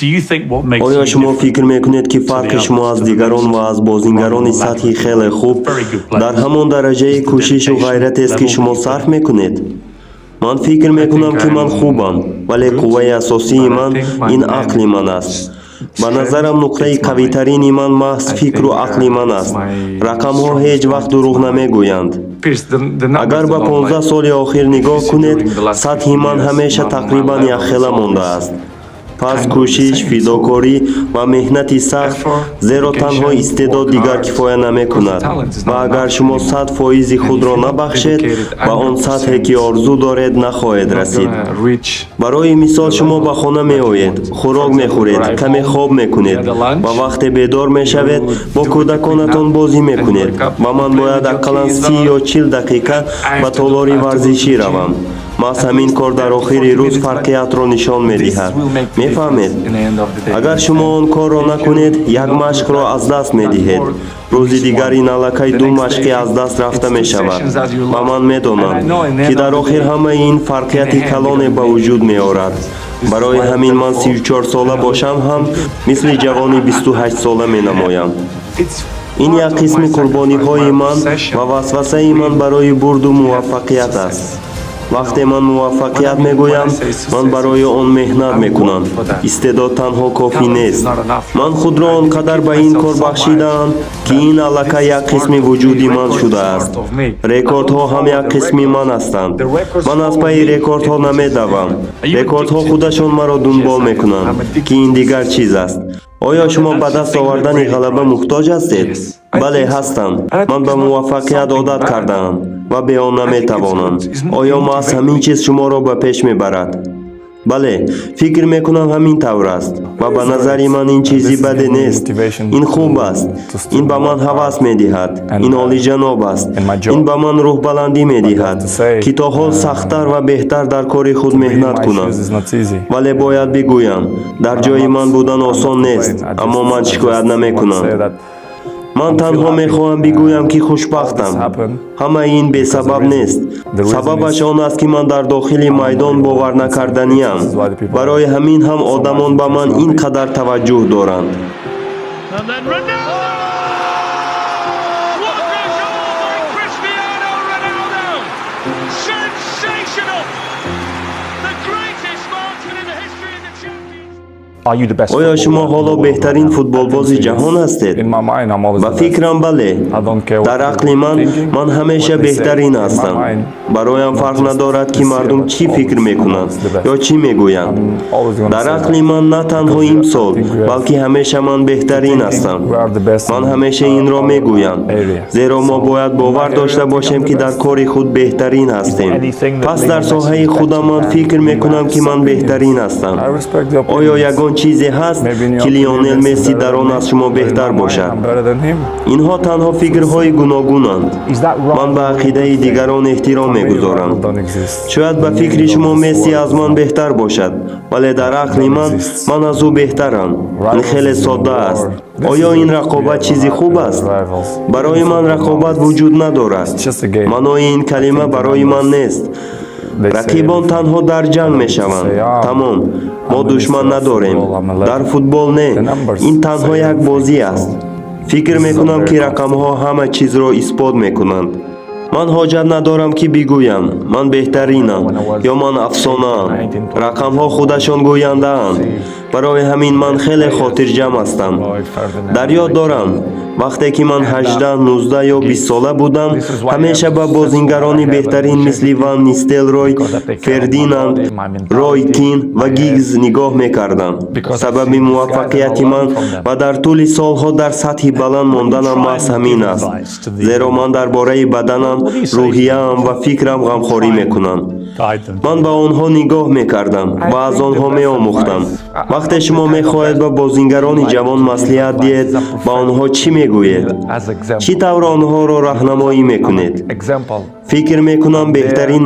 Оё шумо фикр мекунед, ки фарқи шумо аз дигарон ва аз бозингарони сатҳи хеле хуб дар ҳамон дараҷаи кӯшишу ғайратест, ки шумо сарф мекунед? Ман фикр мекунам, ки ман хубам, вале қувваи асосии ман ин ақли ман аст. Ба назарам, нуқтаи қавитарини ман маҳз фикру ақли ман аст. Рақамҳо ҳеҷ вақт дурӯғ намегӯянд. Агар ба 15 соли охир нигоҳ кунед, сатҳи ман ҳамеша тақрибан якхела мондааст. Пас кӯшиш, фидокорӣ ва меҳнати сахт, зеро танҳо истеъдод дигар кифоя намекунад ва агар шумо 100 фоизи худро набахшед, ба он сатҳе, ки орзу доред, нахоҳед расид. Барои мисол, шумо ба хона меоед, хӯрок мехӯред, каме хоб мекунед ва вақте бедор мешавед, бо кӯдаконатон бозӣ мекунед ва ман бояд ақаллан 30 ё 40 дақиқа ба толори варзишӣ равам. Маҳз ҳамин кор дар охири рӯз фарқиятро нишон медиҳад, мефаҳмед? Агар шумо он корро накунед, як машқро аз даст медиҳед. Рӯзи дигар ин аллакай ду машқи аз даст рафта мешавад ва ман медонам, ки дар охир ҳамаи ин фарқияти калоне ба вуҷуд меорад. Барои ҳамин ман 34-сола бошам ҳам, мисли ҷавони 28-сола менамоям. Ин як қисми қурбониҳои ман ва васвасаи ман барои бурду муваффақият аст. Вақте ман муваффақият мегӯям, ман барои он меҳнат мекунам. Истеъдод танҳо кофӣ нест. Ман худро он қадар ба ин кор бахшидаам, ки ин аллакай як қисми вуҷуди ман шудааст. Рекордҳо ҳам як қисми ман ҳастанд. Ман аз пайи рекордҳо намедавам, рекордҳо худашон маро дунбол мекунанд, ки ин дигар чиз аст. Оё шумо ба даст овардани ғалаба муҳтоҷ ҳастед? Бале, ҳастам. Ман ба муваффақият одат кардаам ва бе он наметавонам. Оё маҳз ҳамин чиз шуморо ба пеш мебарад? Бале, фикр мекунам, ҳамин тавр аст ва ба назари ман ин чизи баде нест. Ин хуб аст, ин ба ман ҳавас медиҳад, ин олиҷаноб аст. Ин ба ман рӯҳбаландӣ медиҳад, ки то ҳол сахттар ва беҳтар дар кори худ меҳнат кунам. Вале бояд бигӯям, дар ҷои ман будан осон нест, аммо ман шикоят намекунам. Ман танҳо мехоҳам бигӯям, ки хушбахтам. Ҳамаи ин бесабаб нест. Сабабаш он аст, ки ман дар дохили майдон боварнакарданиам. Барои ҳамин ҳам одамон ба ман ин қадар таваҷҷӯҳ доранд. And then Ronaldo! What a goal by Cristiano Ronaldo! Sensational! The greatest marksman in the history of the Champions. Оё шумо ҳоло беҳтарин футболбози ҷаҳон ҳастед? Ба фикрам, бале. Дар ақли ман ман ҳамеша беҳтарин ҳастам. Бароям фарқ надорад, ки мардум чӣ фикр мекунанд ё чӣ мегӯянд. Дар ақли ман на танҳо имсол, балки ҳамеша ман беҳтарин ҳастам. Ман ҳамеша инро мегӯям, зеро мо бояд бовар дошта бошем, ки дар кори худ беҳтарин ҳастем. Пас дар соҳаи худам ман фикр мекунам, ки ман беҳтарин ҳастам. Оё ягон чизе ҳаст, ки Лионел Месси дар он аз шумо беҳтар бошад? Инҳо танҳо фикрҳои гуногунанд. Ман ба ақидаи дигарон эҳтиром мегузорам. Шояд ба фикри шумо Месси аз ман беҳтар бошад, вале дар ақли ман ман аз ӯ беҳтарам. Ин хеле содда аст. Оё ин рақобат чизи хуб аст? Барои ман рақобат вуҷуд надорад. Маънои ин калима барои ман нест. Рақибон танҳо дар ҷанг мешаванд, тамом. Мо душман надорем дар футбол. Не, ин танҳо як бозӣ аст. Фикр мекунам, ки рақамҳо ҳама чизро исбот мекунанд. Ман ҳоҷат надорам, ки бигӯям, ман беҳтаринам ё ман афсонаам. Рақамҳо худашон гӯяндаанд. Барои ҳамин ман хеле хотирҷамъ ҳастам. Дар ёд дорам, вақте ки ман 18, 19 ё 20 сола будам, ҳамеша ба бозингарони беҳтарин мисли Ван Нистелрой, Фердинанд, Рой Кин ва Гигз нигоҳ мекардам. Сабаби муваффақияти ман ва дар тӯли солҳо дар сатҳи баланд монданам маҳз ҳамин аст, зеро ман дар бораи баданам, рӯҳияам ва фикрам ғамхорӣ мекунам. Ман ба онҳо нигоҳ мекардам ва аз онҳо меомӯхтам. Вақте шумо мехоҳед ба бозингарони ҷавон маслиҳат диҳед, ба онҳо чӣ мегӯед? Чӣ тавр онҳоро роҳнамоӣ мекунед? Фикр мекунам, беҳтарин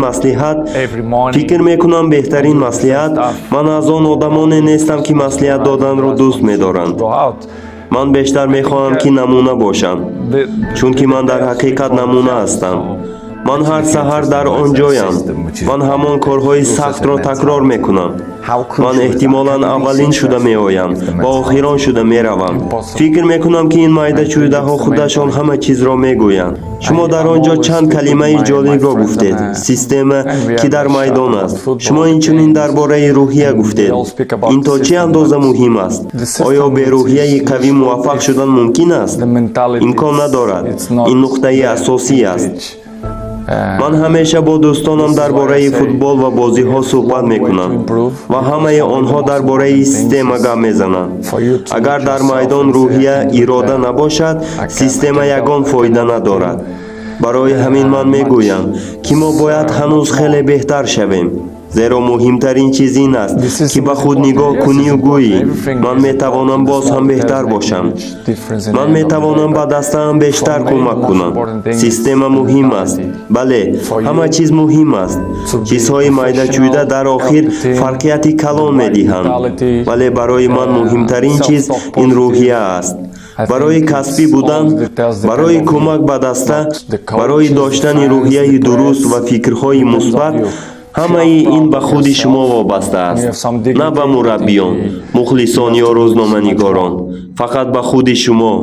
маслиҳат: ман аз он одамоне нестам, ки маслиҳат доданро дӯст медоранд. Ман бештар мехоҳам, ки намуна бошам, чунки ман дар ҳақиқат намуна ҳастам. Ман ҳар саҳар дар он ҷоям. Ман ҳамон корҳои сахтро такрор мекунам. Ман эҳтимолан аввалин шуда меоям ва охирон шуда меравам. Фикр мекунам, ки ин майда-чуйдаҳо худашон ҳама чизро мегӯянд. Шумо дар он ҷо чанд калимаи ҷолибро гуфтед: система, ки дар майдон аст. Шумо инчунин дар бораи рӯҳия гуфтед. Ин то чӣ андоза муҳим аст? Оё бе рӯҳияи қавӣ муваффақ шудан мумкин аст? Имкон надорад. Ин нуқтаи асосӣ аст. Ман ҳамеша бо дӯстонам дар бораи футбол ва бозиҳо суҳбат мекунам ва ҳамаи онҳо дар бораи система гап мезананд. Агар дар майдон рӯҳия, ирода набошад, система ягон фоида надорад. Барои ҳамин ман мегӯям, ки мо бояд ҳанӯз хеле беҳтар шавем, зеро муҳимтарин чиз ин аст, ки ба худ нигоҳ кунию гӯӣ: «Ман метавонам боз ҳам беҳтар бошам, ман метавонам ба дастаам бештар кӯмак кунам». Система муҳим аст, бале, ҳама чиз муҳим аст. Чизҳои майдачӯйда дар охир фарқияти калон медиҳанд, вале барои ман муҳимтарин чиз ин рӯҳия аст, барои касбӣ будан, барои кӯмак ба даста, барои доштани рӯҳияи дуруст ва фикрҳои мусбат. Ҳамаи ин ба худи шумо вобаста аст, на ба мураббиён, мухлисон ё рӯзноманигорон, фақат ба худи шумо.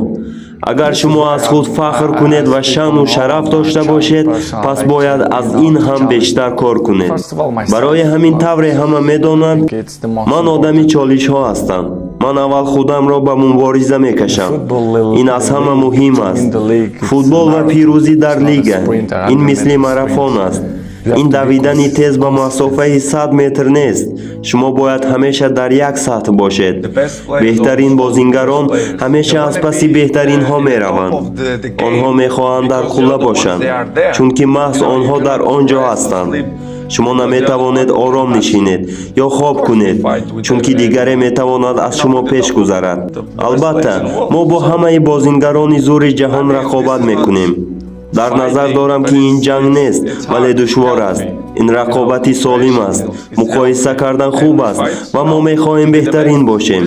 Агар шумо аз худ фахр кунед ва шаъну шараф дошта бошед, пас бояд аз ин ҳам бештар кор кунед. Барои ҳамин тавре ҳама медонанд, ман одами чолишҳо ҳастам. Ман аввал худамро ба мубориза мекашам. Ин аз ҳама муҳим аст. Футбол ва пирӯзӣ дар лига ин мисли марафон аст. Ин давидани тез ба масофаи 100 метр нест. Шумо бояд ҳамеша дар як сатҳ бошед. Беҳтарин бозингарон ҳамеша аз паси беҳтаринҳо мераванд. Онҳо мехоҳанд дар қулла бошанд, чунки маҳз онҳо дар он ҷо ҳастанд. Шумо наметавонед ором нишинед ё хоб кунед, чунки дигаре метавонад аз шумо пеш гузарад. Албатта, мо бо ҳамаи бозингарони зури ҷаҳон рақобат мекунем. Дар назар дорам, ки ин ҷанг нест, вале душвор аст. Ин рақобати солим аст. Муқоиса кардан хуб аст ва мо мехоҳем беҳтарин бошем.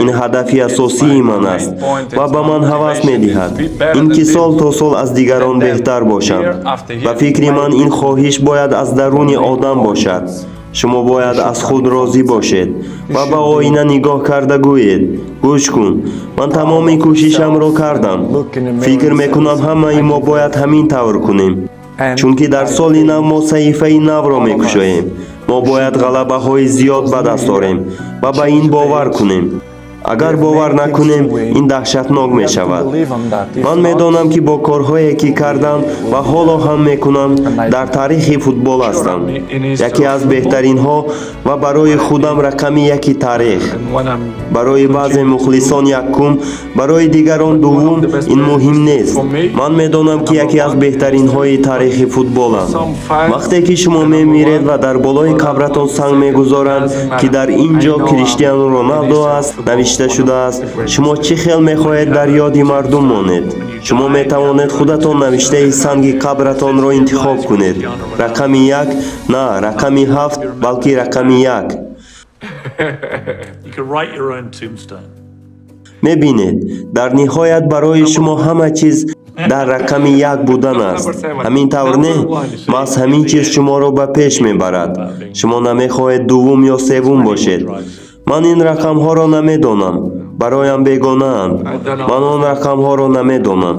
Ин ҳадафи асосии ман аст ва ба ман ҳавас медиҳад, ин ки сол то сол аз дигарон беҳтар бошам. Ба фикри ман, ин хоҳиш бояд аз даруни одам бошад. Шумо бояд аз худ розӣ бошед ва ба оина нигоҳ карда гӯед: «Гӯш кун, ман тамоми кӯшишамро кардам». Фикр мекунам, ҳамаи мо бояд ҳамин тавр кунем, чунки дар соли нав мо саҳифаи навро мекушоем. Мо бояд ғалабаҳои зиёд ба даст орем ва ба ин бовар кунем. Агар бовар накунем, ин даҳшатнок мешавад. Ман медонам, ки бо корҳое, ки кардам ва ҳоло ҳам мекунам, дар таърихи футбол ҳастам, яке аз беҳтаринҳо ва барои худам рақами яки таърих. Барои баъзе мухлисон якум, барои дигарон дуввум, ин муҳим нест. Ман медонам, ки яке аз беҳтаринҳои таърихи футболам. Вақте ки шумо мемиред ва дар болои қабратон санг мегузоранд, ки дар ин ҷо Криштиану Роналдо аст навишта шудааст, шумо чӣ хел мехоҳед дар ёди мардум монед? Шумо метавонед худатон навиштаи санги қабратонро интихоб кунед: рақами як, на рақами ҳафт, балки рақами як. You can write your own tombstone. Мебинед, дар ниҳоят барои шумо ҳама чиз дар рақами як будан аст. Ҳамин тавр, не? Маҳз ҳамин чиз шуморо ба пеш мебарад. Шумо намехоҳед дуввум ё севум бошед. Ман ин рақамҳоро намедонам, бароям бегонаанд. Ман он рақамҳоро намедонам.